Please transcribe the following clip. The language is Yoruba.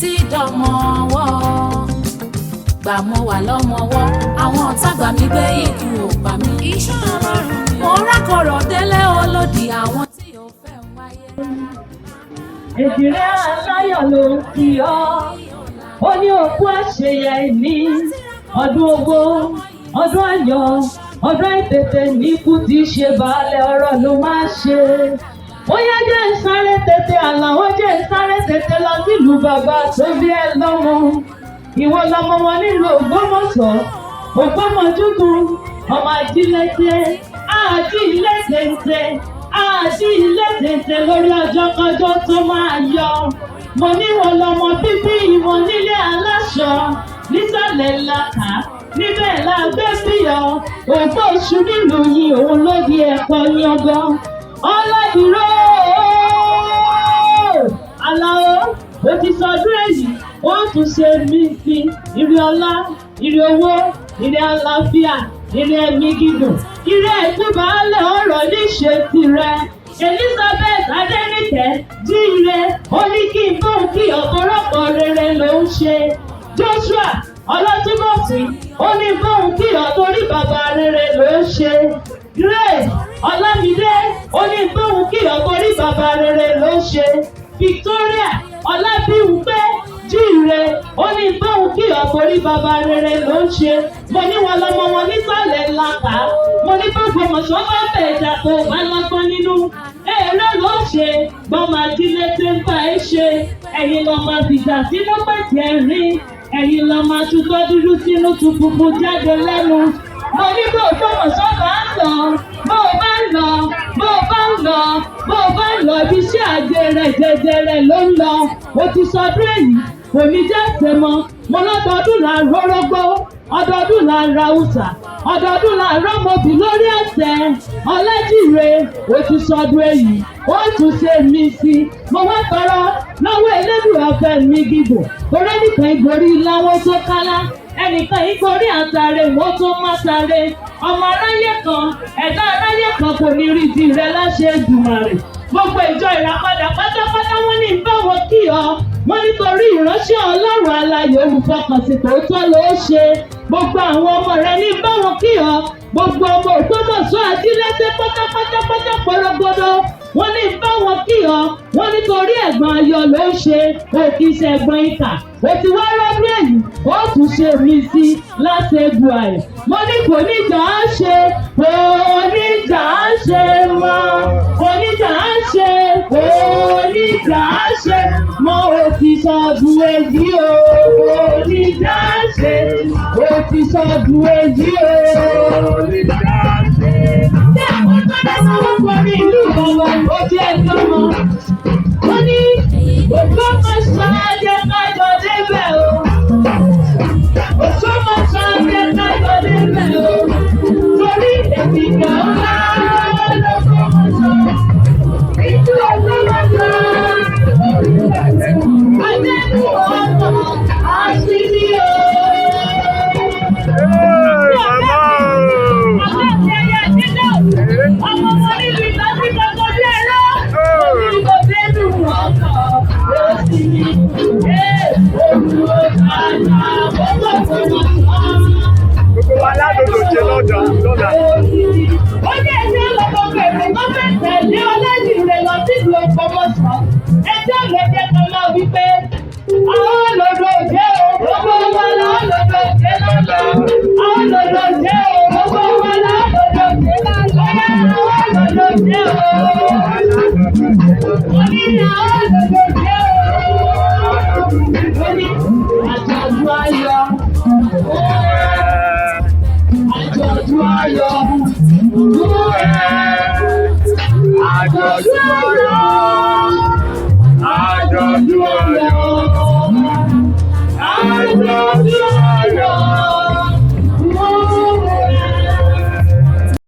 Tí dọmọ ọwọ́ gbà mo wà lọ́mọwọ́, àwọn ọ̀tá gbà mí gbé, ikú ò pa mí. Iṣẹ́ Ọlọ́run ni. Mo rákọ̀rọ̀ délé olódì àwọn tí ò fẹ́ ń wáyé rárá. Èjìrẹ́ aláyọ̀ ló ń kí ọ. Ó ní òkú àṣeyẹ ní ọdún owó, ọdún ayọ̀, ọdún àìtètè níkú tí ṣe baálẹ̀ ọ̀rọ̀ ló máa ṣe. Ó yá, jẹ́ ń sáré tètè, Àlàó, jẹ́ ń sáré tètè lọ sílùú bàbá tó bí ẹ lọ́mọ. Ìwọ lọmọ wọn nílùú Ògbómọ̀ṣọ́, Ògbómọ̀júgun, ọmọ ajílẹ̀tẹ̀, ajílẹ̀tẹ̀tẹ̀, ajílẹ̀tẹ̀tẹ̀ lórí ọjọ́ kọjọ́ tó máa yọ. Mo ní wọn lọmọ bíbí ìwọ̀n nílé aláṣọ nísàlẹ̀ làkà, níbẹ̀ la gbé bí ọ. Ògbó oṣù nílùú yìí, òun ló di ẹ̀kọ́ yangan. Ọlọ́dúró Àlàó, ó ti sọdún èyí, ó tún ṣe mí sí ire ọlá, ire owó, ire àlàáfíà, ire ẹ̀mí gígùn, ire ẹ̀kú baálẹ̀ ọ̀rọ̀ níṣe tirẹ̀. Elizabeth Adẹ́nìkẹ́ jíire, ó ní kí n bóun kí ọ̀pọ̀lọpọ̀ rere ló ń ṣe. Joshua Ọlọ́túnbọ̀sí, ó ní bóun kí ọ torí bàbá rere ló ń ṣe. Grace Ọlámídé, ó ní bóun kí ọ torí bàbá rere ló ń ṣe. Victoria Ọlábíwúpẹ́ jíire, ó ní bóun kí ọ torí bàbá rere ló ń ṣe. Mo ní wọn lọmọ wọn nísàlẹ̀ làkà. Mo ní gbogbo mọ̀ṣọ́ bá bẹ̀ ìjà tó bá lọ́gbọ́n nínú. Èrè ló ṣe gbọ́mọ ajílẹ̀ tí ń bá ẹ ṣe. Ẹ̀yin lọ́ máa fìjà sínú pẹ̀tì ẹ̀rín. Ẹ̀yin lọ́ máa tutọ́ dúdú sínú tu funfun jáde lẹ́nu. Mo ní bó Ògbómọ̀ṣọ́ bá ń lọ, bó o bá ń lọ, bó o bá ń lọ, bó o bá ń lọ, ibi iṣẹ́ àjẹrẹ jẹjẹrẹ ló ń lọ. O ti sọdún èyí, kò ní jẹ́ tẹ̀mọ́. Mo lọ́dọọdún là ń rórógbó, ọdọọdún là ń ra ùsà, ọdọọdún là ń rọ́mọbì lórí ẹsẹ̀. Ọlẹ́jìre, o ti sọdún èyí, ó tún ṣe mí sí. Mo wá tọrọ lọ́wọ́ Elédùn afẹ́ mi gígùn. Torí nìkan ìgorí láwọn tó kálá, ẹnìkan ìgorí àtàrẹ wọ́n tó má tàrẹ. Ọmọ aráyé kan, ẹ̀dá aráyé kan kò ní rí di rẹ láṣẹ Èdùmàrè. Gbogbo ìjọ Ìràpadà pátápátá, wọ́n ní bá wọn kí ọ. Wọ́n nítorí ìránṣẹ́ Ọlọ́run alààyè olùfọkànsìn tòótọ́ ló ṣe. Gbogbo àwọn ọmọ rẹ ní bá wọn kí ọ. Gbogbo ọmọ Ògbómọ̀ṣọ́ ajílẹ́sẹ̀ pátápátápátá pọ̀rọ̀gbọ́dọ̀, wọ́n ní bá wọn kí ọ. Wọ́n nítorí ẹ̀gbọ́n ayọ̀ ló ń ṣe, ó kì í ṣe ẹ̀gbọ́n ìkà. Ó ti wá rọ́dún èyí, ó tún ṣe mí sí láti egbò àì. Mo ní kò ní jà á ṣe, kò ní jà á ṣe mọ́, kò ní jà á ṣe, kò ní jà á ṣe mọ́. Ó ti sọdún èyí o, kò ní jà á ṣe, ó ti sọdún èyí o. Ṣé àwọn tó dá sọ́wọ́ pọ̀rí ìlú bàbá ó jẹ́ lọ́mọ? Ó ní Ògbómọ̀ṣọ́, jẹ́ kájọ débẹ̀ o. Ògbómọ̀ṣọ́, jẹ́ kájọ débẹ̀ o. Torí èmi kan ńlá l'Ògbómọ̀ṣọ́. Ìlú Ògbómọ̀ṣọ́. Adẹ́nu ọ̀nà àṣírí o. Màmá o! Ọmọ wọn níbi ìtọ́jú kankan bí ẹ̀rọ. Omi kò dénú ọkọ̀, ó sì ní. Olùwò kàná, gbogbo gbogbo. Gbogbo wa ládòdò ṣe lọ́dọ̀ lọ́la. Ó ní ẹjẹ́ lọ́kọ̀ èrò tó fẹ́ tẹ̀lé Ọlẹ́jìrè lọ sílùú Ògbómọ̀ṣọ́. Ẹjẹ́ ló jẹ́ ká máa wí pé àwọn lòdò jẹ́ o, gbogbo wa lọ́dọ̀ jẹ́ lọ́la. Àwọn lòdò jẹ́ o, gbogbo wa lọ́dọ̀ jẹ́ lọ́la. Àwọn lòdò jẹ́ o. Mo ní àwọn lòdò jẹ́ o. Mo ní àjọ̀dún ayọ̀. Àjọ̀dún ayọ̀. Àjọ̀dún ayọ̀.